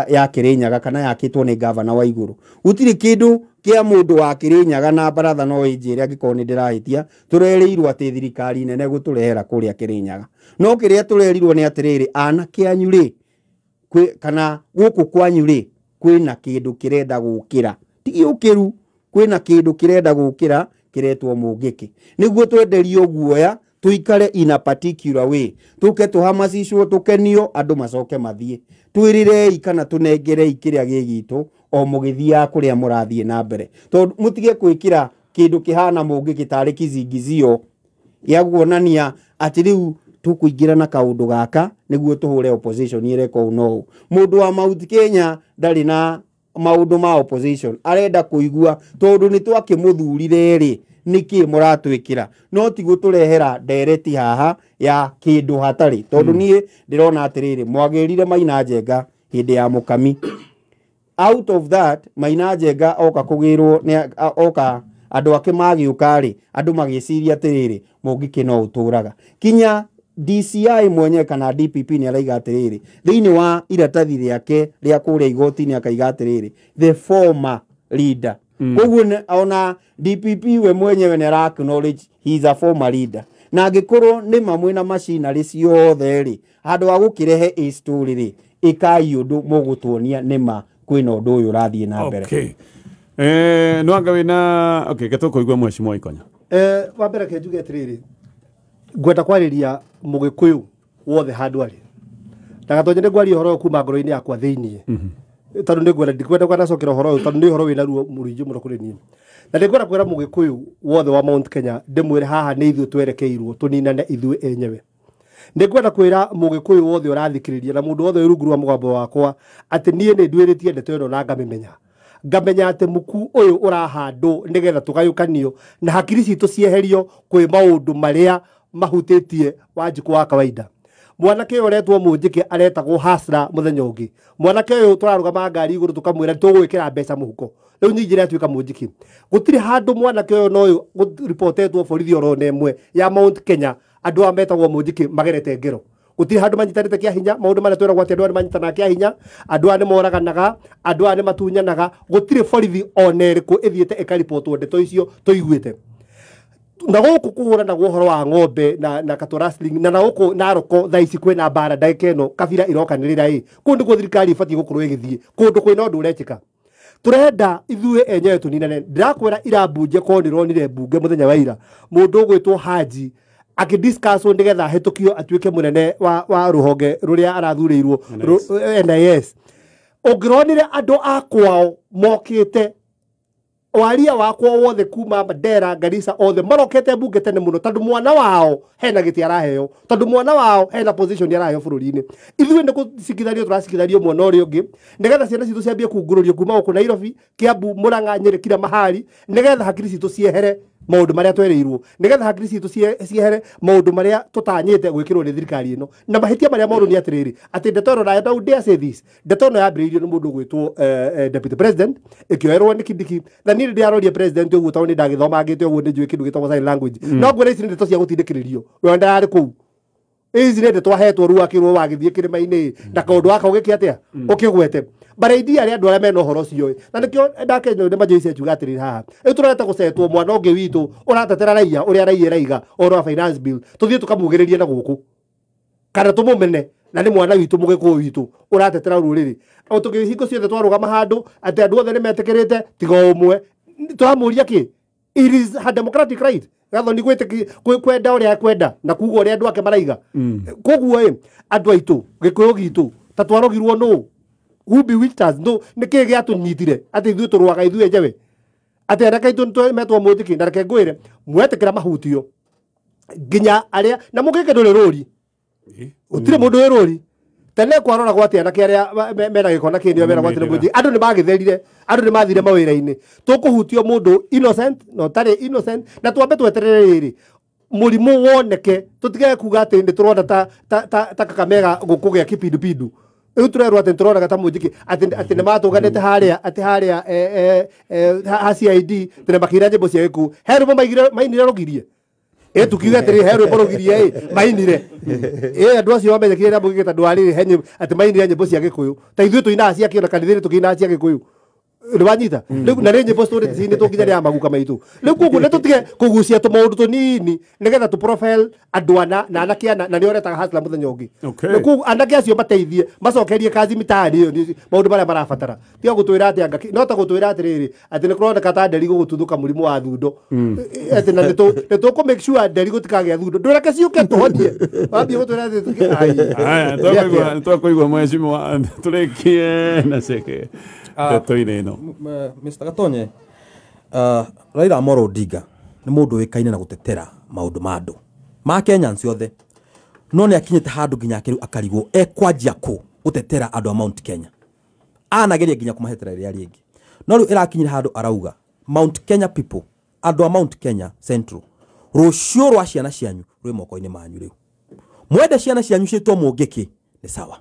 ya Kĩrĩnyaga kana yakĩtwo nĩ gavana wa igũrũ. Gũtirĩ kĩndũ kĩa mũndũ wa Kĩrĩnyaga na baratha no ĩnjĩre angĩkorwo nĩ ndĩrahĩtia, tũrereirwo atĩ thirikari nene gũtũrehera kũrĩa Kĩrĩnyaga. No kĩrĩa tũrerirwo nĩ atĩrĩrĩ, anake anyu rĩ, kana gũkũ kwanyu rĩ, kwĩna kĩndũ kĩrenda gũkĩra, ti gĩũkĩru, kwĩna kĩndũ kĩrenda gũkĩra kĩretwo Mũngĩkĩ. Nĩguo twenderio guoya tuikare in a particular way, tuke tuhamacicwo tukenio andũ macoke mathiĩ. Twĩrĩrei kana tũnengerei kĩrĩa gĩ gitũ o mũgĩthiaga kũrĩa mũrathiĩ na mbere, tondũ mũtige gwĩkĩra kĩndũ kĩhana Mũngĩkĩ tarĩ kizingizio gĩa kuonania atĩ rĩu tũkũingĩra na kaũndũ gaka nĩguo tũhũre opposition ĩreka ũũ na ũũ. Mũndũ wa Mount Kenya ndarĩ na maũndũ ma opposition, arenda kũigua tondũ nĩ twakĩmũthurire rĩ, nĩkĩ mũratwĩkĩra, no ti gũtũrehera ndereti haha ya kĩndũ hatarĩ. Tondũ niĩ ndĩrona atĩrĩrĩ, mwagĩrire Maina Njenga hĩndĩ ya Mũkami, out of that Maina Njenga oka kũgĩrwo nĩ oka andũ ake magĩũka rĩ, andũ magĩciria atĩrĩrĩ, Mũngĩkĩ no ũtũraga. Kinya DCI mwenyewe kana DPP nĩ araiga atĩrĩrĩ, thĩinĩ wa iratathi rĩake rĩa kũrĩa igoti-inĩ akaiga atĩrĩrĩ, the former leader. Koguo ona DPP we mwenyewe nĩ ara acknowledge he is a former leader. Na angĩkorwo nĩ mamwe na machinery ciothe rĩ, handũ ha gũkĩrehe a story rĩ, ĩkai ũndũ mũgũtuonia nĩ ma kwĩna ũndũ ũyũ ũrathiĩ na mbere. Okay. No anga wĩna okay, getũkũigua mheshimiwa Ikonya. Wa mbere ke njuge atĩrĩrĩ, ngwenda kwarĩria mũgĩkũyũ wothe handũ arĩ, na Gatonye nĩ ngwaria ũhoro ũyũ kuma ngoro-inĩ yakwa thĩiniĩ. Tondũ nĩ ngwenda ndikwenda kwanacokera ũhoro ũyũ tondũ nĩ ũhoro wĩna ruo mũrũingĩ mũno kũrĩ niĩ. Na nĩ ngwenda kwĩra mũgĩkũyũ wothe wa Mount Kenya ndĩmwĩre haha nĩ ithuĩ twerekeirwo tũninane ithuĩ enyewe. Nĩ ngwenda kwĩra mũgĩkũyũ wothe ũrathikĩrĩria na mũndũ wothe wĩ rungu rwa mũgambo wakwa atĩ niĩ nĩ nduĩrĩtie ndeto ĩno na ngamĩmenya. Ngamenya atĩ mũku ũyũ ũrahandwo nĩgetha tũgayũkanio na hakiri citũ cieherio kwĩ maũndũ marĩa mahutĩtie Wanjikũ wa kawaida. Mwanake ũyũ ũretwo Mũnjĩke aretagwo Hasra mũthenya ũngĩ. Mwanake ũyũ tũrarũgama ngari igũrũ tũkamwĩra tũgwĩkĩra mbeca mũhuko. Rĩu nyingĩ atuĩka Mũnjĩki. Gũtirĩ handũ mwanake ũyũ na ũyũ gũripotetwo borithi oro na ĩmwe ya Mount Kenya andũ aya metagwo Mũnjĩki magerete ngero. Gũtirĩ handũ manyitanĩte kĩa hinya, maũndũ marĩa twĩragwo atĩ andũ aya nĩ manyitanaga kĩa hinya, andũ aya nĩ moraganaga, andũ aya nĩ matunyanaga, gũtirĩ borithi ona ĩrĩkũ ĩthiĩte ĩkaribotwo ndeto icio tũiguĩte. Na gũkũ kũhũranagwo ũhoro wa ng'ombe na cattle rustling na gũkũ Naroko thaa ici kwĩna mbara ndagĩka ĩno kabira irokanĩrĩra ĩ kũu nĩkuo thirikari ĩbatiĩ gũkorwo ĩgĩthiĩ kũndũ kwĩna ũndũ ũrekĩka. Tũrenda ithuĩ enyewe tũninane. Ndĩrakwĩra ira mbunge korwo nĩronire mbunge mũthenya wa ira mũndũ ũgwĩtwo Haji akĩdiscusswo nĩgetha ahĩtũkio atuĩke mũnene wa rũhonge rũrĩa arathurĩirwo NIS. Ũngĩronire andũ a kwao mokĩte waria wakwa wothe kuma Mandera Garissa othe marokete mbunge tene muno tondu mwana wao hena giti araheo tondu mwana wao hena position araheo bururi-ini. Ithuĩ nĩ gũcikithanio tũracikithanio mwena ũrĩa ũngĩ nĩgetha ciana citũ ciambie kungũrũrio kuma gũkũ Nairobi, Kiambu, Murang'a, Nyĩrĩ, kila mahali nĩgetha hakiri citũ ciehere maũndũ marĩa twereirwo nĩgetha hakiri citũ ciehere maũndũ marĩa tũtanyĩte gwĩkĩrwo nĩ thirikari ĩno. Na mahĩtia marĩa moru nĩ atĩrĩrĩ atĩ ndeto ĩno na I dare say this, ndeto ĩno yambĩrĩirio nĩ mũndũ ũgwĩtwo deputy president ĩkĩoerwo nĩ Kindiki na niĩ ndĩraroria president ũguo tondũ nĩ ndagĩthomangĩte ũguo nĩ njũĩ kĩndũ gĩtagwo sign language. No ngwĩra ici nĩ ndeto cia gũtindĩkĩrĩrio we ndararĩ kũu. Ici nĩ ndeto ahetwo rĩu akĩrwo wagĩthiĩ kĩrĩma-inĩ na kaũndũ gaka ũgĩke atĩa ũkĩgwete. But idea arĩa andũ arĩa mena ũhoro ũcio na nĩkĩo ndakenyo nĩ Majoice akiuga atĩrĩrĩ haha rĩu tũreta gũcetwo mwana ũngĩ witũ ũratetera raia ũrĩa raia ĩraiga ũhoro wa finance bill tũthiĩ tũkamugĩrĩrie na gũkũ kana tũmũmene na nĩ mwana witũ mũgĩkũyũ witũ ũratetera rũrĩrĩ o tũkĩhingo ciothe twarũgama handũ atĩ andũ othe nĩ metĩkĩrĩte tiga ũmwe tũramũria kĩ. It is her democratic right Gathoni kwenda ũrĩa ekwenda na kuga ũrĩa andũ ake maraiga. Koguo ĩ andũ aitũ gĩkũyũ gitũ ta twarogirwo nũ who bewitched us no nĩ kĩĩ gĩatũnyitire atĩ ithuĩ tũrũaga ithuĩ enyewe atĩ anake aitũ metwo Mũnjĩki na reke ngwĩre mwetĩkĩra mahutio nginya arĩa na mũgĩke ndũrĩ rũri gũtirĩ mũndũ wĩ rũri tene kwaroragwo atĩ anake arĩa mena gĩko na kĩĩ nĩo meragwo atĩ nĩ Mũnjĩki andũ nĩ magĩtherire andũ nĩ mathire mawĩra-inĩ tũkũhutio mũndũ innocent na ũtarĩ innocent na twambe tweterere rĩrĩ mũrimũ woneke tũtigage kuga atĩ nĩ tũrona ta Kakamega gũkũgĩa kipindupindu. Rĩu tũrerwo atĩ tũronaga ta Mũnjĩki atĩ nĩ matũnganĩte harĩa atĩ harĩa ha CID tene makĩina nyĩmbo cia gĩkuũ he rwĩmbo mainire rũgirie ĩ tukiuga atĩrĩ he rwĩmbo rũgirie ĩ mainire ĩ andũ acio mamenyekire na mũgĩke tondũ warĩrĩ he atĩ mainire nyĩmbo cia gĩkũyũ ta ithuĩ tũinaga cia kĩo na kanitha-inĩ tũkĩinaga cia gĩkũyũ nĩ wanyita rĩu na nĩ nyĩmbo tũrĩ ciinĩtwo nginya nĩ maguka maitũ rĩu koguo nĩ tũtige kũgucia tũmaũndũ tũnini nĩgetha tũ profile andũ ana na anake ana na nĩo ũretaga hasla mũthenya ũngĩ. Rĩu koguo anake acio mateithie macokerie kazi mitaani ĩyo nĩ maũndũ marĩa marabatara tiga gũtwĩra atĩ anga no ta gũtwĩra atĩrĩrĩ atĩ nĩ kũroneka ta nderi gũgũtuthũka mũrimũ wa thundo atĩ na nĩ tũkũ make sure nderi gũtikagĩa thundo ndũreke ciũke tũhonie wambie gũtwĩra atĩ haya twakũigua mheshimiwa tũrĩkie na ceke ndeto-inĩ ĩno. Mr. Gatonye, Raila Amolo Odinga nĩ mũndũ ũĩkaine na gũtetera maũndũ ma andũ ma Kenyans othe no nĩ akinyĩte handũ nginya akĩrĩu akarigwo ekwanjia kũ gũtetera andũ a Mount Kenya anageria nginya kũmahetera rĩrĩa rĩngĩ no rĩu ĩrakinyire handũ arauga Mount Kenya people andũ a Mount Kenya Central rũciũ rwa ciana cianyu rwĩ moko-inĩ manyu rĩu mwende ciana cianyu ciĩtwo Mũngĩkĩ nĩ sawa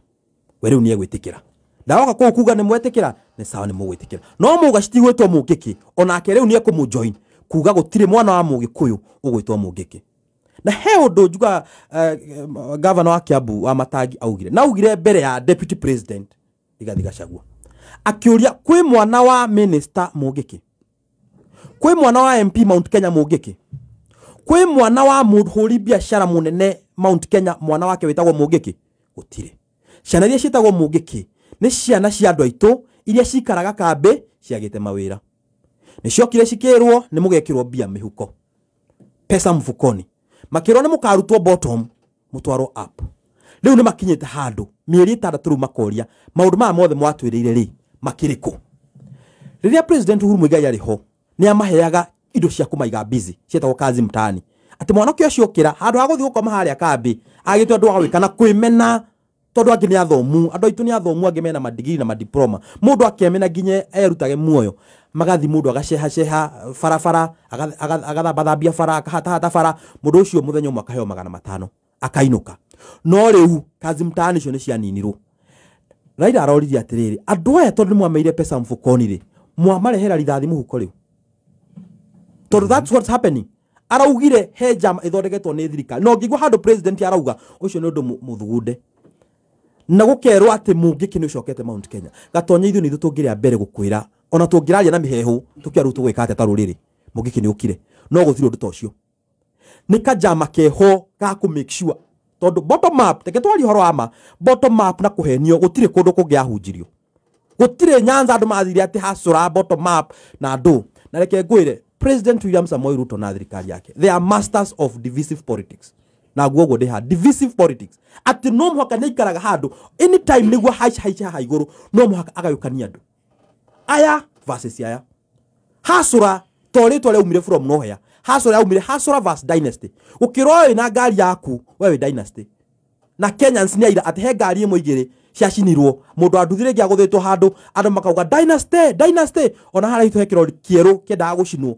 we rĩu nĩ egwĩtĩkĩra ndaroka kũu kuga nĩ mwetĩkĩra nĩ sawa nĩ mũgwĩtĩkĩra no muga citigwĩtwo Mũngĩkĩ onake rĩu nĩ ekũmũjoin kuga gũtirĩ mwana wa Mũgĩkũyũ ũgwĩtwo Mũngĩkĩ. Na he ũndũ njuga governor wa Kiambu wa Matangi augire na augire mbere ya deputy president Rigathi Gachagua akĩũria kwĩ mwana wa minister Mũngĩkĩ, kwĩ mwana wa MP Mount Kenya Mũngĩkĩ, kwĩ mwana wa mũhũri biacara mũnene Mount Kenya mwana wake wĩtagwo Mũngĩkĩ? Gũtirĩ. Ciana iria ciĩtagwo Mũngĩkĩ nĩ ciana cia andũ aitũ iria cikaraga kambĩ ciagĩte mawĩra nĩ ciokire cikĩrwo nĩ mũgekĩrwo mbia mĩhuko pesa mfukoni makĩrwo nĩ mũkarutwo bottom mũtwarwo up. Rĩu nĩ makinyĩte handũ mĩeri 6 rĩu makoria maũndũ maya mothe mwatwĩrĩire rĩ makĩrĩ kũ? Rĩrĩa President Uhuru Muigai arĩ ho, nĩ amaheaga indo cia kũmaiga busy cietagwo kazi mtaani, atĩ mwanake ũcio okĩra handũ ha gũthiĩ gũkoma harĩa kambĩ agĩtwo andũ wa gwĩka na kwĩmena, tondũ angĩ nĩ athomu, andũ aitũ nĩ athomu, angĩ mena madigiri na madiploma, mũndũ akemena nginya erutage muoyo, magathi mũndũ agacehaceha barabara, agathambathambia bara, akahatahata bara, mũndũ ũcio mũthenya ũmwe akaheo 500 akainũka. No rĩu kazi mtaani icio nĩ cianinirwo. Raila aroririe atĩrĩrĩ, andũ aya tondũ nĩ mwameire pesa mfukoni rĩ, mwamarehera rithathi mũhuko rĩu, tondũ that's what's happening. Araugire he njama ĩthondeketwo nĩ thirikari, no ngĩigua handũ president arauga ũcio nĩ ũndũ mũthugunde, na gũkerwo atĩ mũngĩkĩ nĩ ũcokete Mount Kenya. Gatonya ithuĩ nĩ ithuĩ tũngĩrĩa mbere gũkwĩra, ona tũngĩraria na mĩheehũ tũkĩra rĩu tũgwĩka atĩa ta rũrĩrĩ, mũngĩkĩ nĩ ũkire. No gũtirĩ ũndũ ta ũcio, nĩ kanjama keho ga kũ make sure, tondũ bottom up, reke twarie ũhoro wa ma, bottom up na kũhenio gũtirĩ kũndũ kũngĩ ahunjirio, gũtirĩ Nyanza andũ mathire atĩ hacũra bottom up na andũ. Na reke ngwĩre, President William Samoei Ruto na thirikari yake, they are masters of divisive politics. Na guo guo ndĩ ha divisive politics, atĩ no mũhaka nĩ aikaraga handũ anytime nĩguo haica haica haha igũrũ, no mũhaka agayũkania andũ aya versus aya. Hasura to rĩtwa rĩaumire from nowhere, hasura yaumire hasura versus dynasty. Ũkĩrwo wĩ na ngari yaku we wĩ dynasty, na Kenyans nĩ aira atĩ he ngari ĩmwe igĩrĩ ciacinirwo, mũndũ wa nduthi rĩngĩ agũthĩtwo handũ, andũ makauga dynasty dynasty. Ona harĩa hitũ he kĩrori kĩerũ kĩendaga gũcinwo,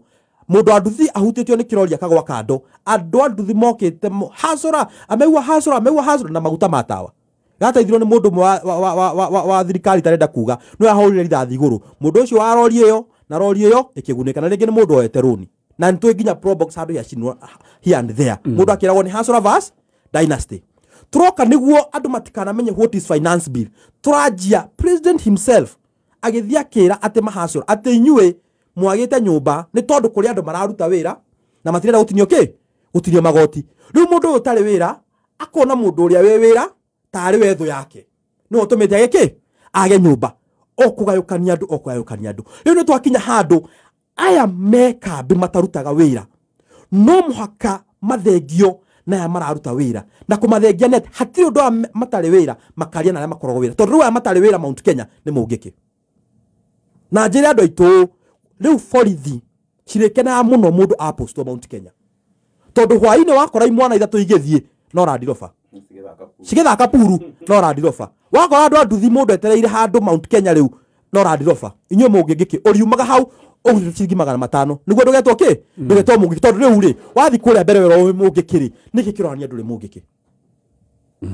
mũndũ wa nduthi ahutĩtio nĩ kĩrori akagwa kando, andũ a nduthi mokĩte hasura ameua hasura ameua hasura na maguta ma tawa. Gateithirwo nĩ mũndũ ũmwe wa thirikari tarenda kuga nĩwe ahũrire rithathi igũrũ, mũndũ ũcio wa rori ĩyo na rori ĩyo ĩkĩgunĩka, na rĩngĩ nĩ mũndũ oete rũni, na nĩ tũĩ nginya probox handũ yacinwo here and there, mũndũ akĩragwo nĩ hasura versus dynasty. Tũroka nĩguo andũ matikanamenye what is finance bill. Tũranjia president himself agĩthiĩ akĩra atĩ mahasura atĩ inyuĩ mwagĩte nyũmba nĩ tondũ kũrĩ andũ mararuta wĩra na matirenda gũtinio kĩ, gũtinio magoti. Rĩu mũndũ ũyũ ũtarĩ wĩra akona mũndũ ũrĩa wĩ wĩra tarĩ we thũ yake, nĩwe ũtũmĩte age kĩ, age nyũmba, o kũgayũkania andũ, o kũgayũkania andũ. Rĩu nĩ twakinya handũ aya me kambĩ matarutaga wĩra no mũhaka mathengio na aya mararuta wĩra, na kũmathengia nĩ atĩ hatirĩ ũndũ aya matarĩ wĩra makaria na arĩa makoragwo wĩra, tondũ rĩu aya matarĩ wĩra Mount Kenya nĩ mũngĩkĩ. Na njĩre andũ aitũ rĩu borithi cirĩkenaga mũno mũndũ apostwo Mount Kenya, tondũ hwaĩ-inĩ wakora imwana ithatũ igĩthiĩ no randiroba cigĩthaka puru, no randiroba wakora andũ a nduthi mũndũ etereire handũ Mount Kenya rĩu no randiroba. Inyuĩ mũngĩngĩkĩ ũriumaga hau ũgũrĩte ciringi 500 nĩguo ndũgetwo kĩ, ndũgetwo mũngĩkĩ, tondũ rĩu rĩ wathiĩ kũrĩa mbere werwo wĩ mũngĩkĩ rĩ, nĩkĩ kĩronania ndũrĩ mũngĩkĩ?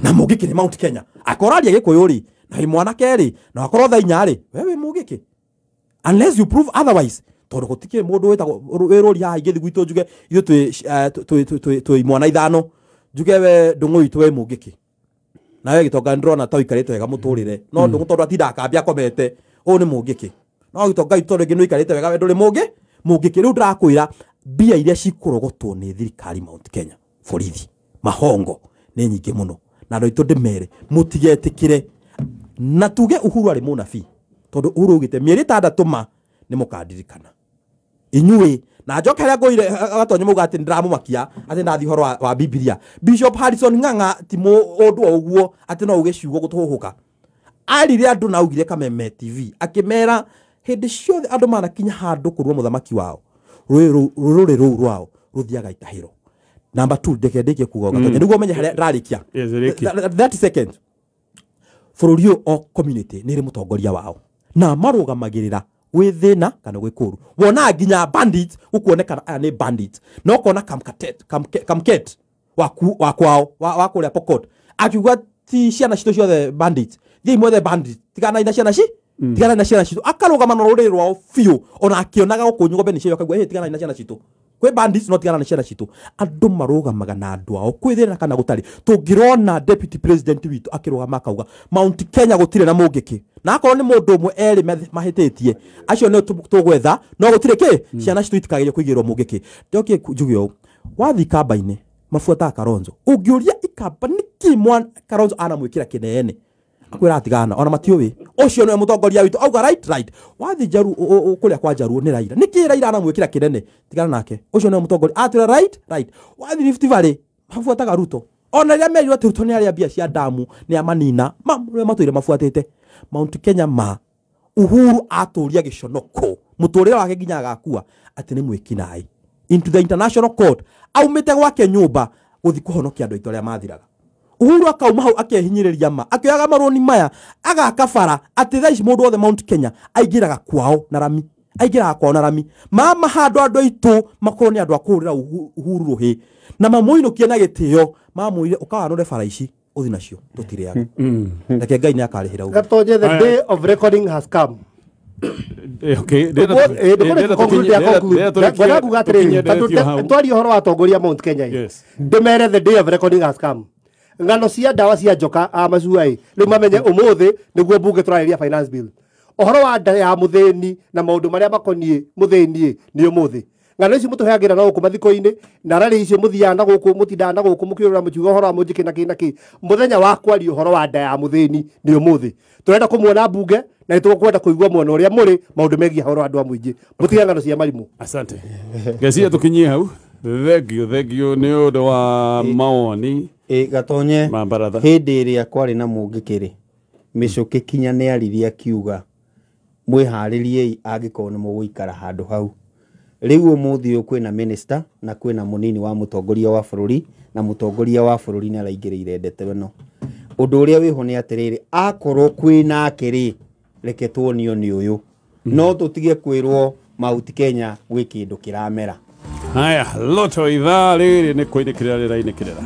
Na mũngĩkĩ nĩ Mount Kenya, akorwo aria Gĩkũyũ rĩ, na wĩ mwanake rĩ, na wakorwo thaa inya rĩ, we wĩ mũngĩkĩ unless you prove otherwise, tondũ gũtikĩrĩ mũndũ wĩtagwo wĩ rũri haha ingĩthiĩ gwitũ njuge ithuĩ twĩ imwana ithano, njuge we ndũng'ũ witũ wĩ mũngĩkĩ, na we gĩtonga nĩndĩrona ta ũikarĩte wega mũtũrĩre, no ndũng'ũ tondũ atindaga kambĩ akomete, ũyũ nĩ mũngĩkĩ. No gĩtonga witũ tondũ rĩngĩ nĩ ũikarĩte wega we ndũrĩ mũngĩkĩ. Rĩu ndĩrakwĩra mbia iria cikũrogotwo nĩ thirikari Mount Kenya, borithi mahongo nĩ nyingĩ mũno, na andũ aitũ ndĩmere mũtigetĩkĩre. Na tuge Uhuru arĩ mũnabii, tondũ Uhuru augĩte mĩeri 6 ma nĩ mũkandirikana inyuĩ. Na njoke harĩa ngũire Gatonye mauga atĩ nĩndĩramũmakia atĩ ndathiĩ ũhoro wa Bibilia. Bishop Harrison Ng'ang'a ti mũndũ o ũguo atĩ no uge ciugo gũtũhũhũka. Arire andũ na augire Kameme TV akĩmera hĩndĩ ciothe andũ manakinya handũ kũrua mũthamaki wao, rũrĩrĩ rũu rwao rũthiaga itahĩro. Number 2, ndeke ndĩkie kuga Gatonye nĩguo ũmenye harĩa ndĩrarĩkia. Yes, rĩkia. 30 seconds. Bũrũri ũyũ o community nĩ ĩrĩ mũtongoria wao na marũgamagĩrĩra gwĩ thĩna kana gwĩ kũũru. Wona nginya bandits gũkuonekana aya nĩ bandits, na ũkona Kamket wa kwao wa kũrĩa Pokot akiuga ti ciana citũ ciothe bandits, thiĩi mwethe bandits, tiganai na ciana ci, tiganai na ciana citũ. Akarũgama na rũrĩrĩ rwao biũ, ona akĩonaga gũkũ nyũmba nĩ ciayo akaigua, ĩ tiganai na ciana citũ, kwĩ bandits no tigana na ciana citũ. Andũ marũgamaga na andũ ao kwĩ thĩna kana gũtarĩ. Tũngĩrona deputy president witũ akĩrũgama akauga Mount Kenya gũtirĩ na mũngĩkĩ, na akorwo nĩ mũndũ ũmwe erĩ mahĩtĩtie acio nĩo tũgwetha, no gũtirĩ kĩ, ciana citũ itikagerio kũigĩrwo mũngĩkĩ. Njokie njuge ũũ, wathiĩ kamba-inĩ mabuataga Kalonzo, ũngĩũria ikamba nĩkĩ Kalonzo anamwĩkĩra kĩnene, akwĩra atigana ona matiũĩ, ũcio nĩwe mũtongoria witũ, auga right right. Wathiĩ Njaruo, kũrĩa kwa Njaruo nĩ Raila, nĩkĩ Raila anamwĩkĩra kĩnene, tigana nake, ũcio nĩwe mũtongoria, atwĩra right right. Wathiĩ Rift Valley mabuataga Ruto, ona rĩrĩa merirwo atĩ Ruto nĩ arĩa mbia cia damu nĩ amanina, nĩwe matũire mabuatĩte. Mount Kenya ma Uhuru atũria gĩconoko mũtũrĩre wake nginya agakua atĩ nĩ mwĩkinaĩ into the international court aumĩte gwake nyũmba gũthiĩ kũhonokia andũ aitũ arĩa mathiraga. Uhuru akauma hau akehinyĩrĩria ma akĩoyaga marũni maya agaka bara atĩ thaa ici mũndũ wothe Mount Kenya aingĩraga kwao na rami, aingĩraga kwao na rami. Mama handũ andũ aitũ makorwo nĩ andũ a kũhũrĩra Uhuru rũhĩ na mamũinũkie na gĩtĩo, mamwĩre ũkawanũre bara ici ũthi nacio tũtirĩaga. Reke Ngai nĩ akarĩhĩra ũguo. Gatonye, the Aya. day of recording has come. Okay, Ngwenda kuga atĩrĩrĩ, tondũ twaria ũhoro wa atongoria a Mount Kenya ĩ, Yes. ndĩmere the day of recording has come. Ng'ano cia ndawa cia njoka a macua ĩ, rĩu mamenye ũmũthĩ nĩguo mbunge tũrarĩria finance bill. Ũhoro wa nda ya mũthĩni na maũndũ marĩa makoniĩ mũthĩni ĩ, nĩ ũmũthĩ. Ng'ano ici mũtũheagĩra na gũkũ mathiko-inĩ na rarĩ icio mũthiaga na gũkũ mũtindaga na gũkũ mũkĩũrũra mũkiuga ũhoro wa mũnjĩkĩ na kĩ na kĩ. Mũthenya wa kwaria ũhoro wa nda ya mũthĩni nĩ ũmũthĩ. Tũrenda kũmuona mbunge na nĩ tũkwenda kũigua mwena ũrĩa mũrĩ maũndũ megiĩ ũhoro wa andũ a mũingĩ. Mũtige ng'ano cia marimũ. Asante. Ngeciria tukinyie hau. Thank you, thank you nĩ ũndũ wa mawoni Ĩ, Gatonye, ma baratha. hĩndĩ ĩrĩa kwarĩ na mũngĩkĩrĩ mĩcũkĩ kinya nĩ aririe akiuga mwĩharĩriei angĩkorwo nĩ mũgũikara handũ hau. Rĩu ũmũthĩ ũyũ kwĩna minister na kwĩna mũnini wa mũtongoria wa bũrũri, na mũtongoria wa bũrũri nĩ araingĩrĩire ndeto ĩno. Ũndũ ũrĩa wĩho nĩ atĩrĩrĩ, akorwo kwĩnake rĩ, reke tuonio nĩ ũyũ, no tũtige kwĩrwo Mount Kenya gwĩ kĩndũ kĩramera. Haya, loto ithaa rĩrĩ nĩ kũinĩkĩrĩra rĩrainĩkĩrĩra.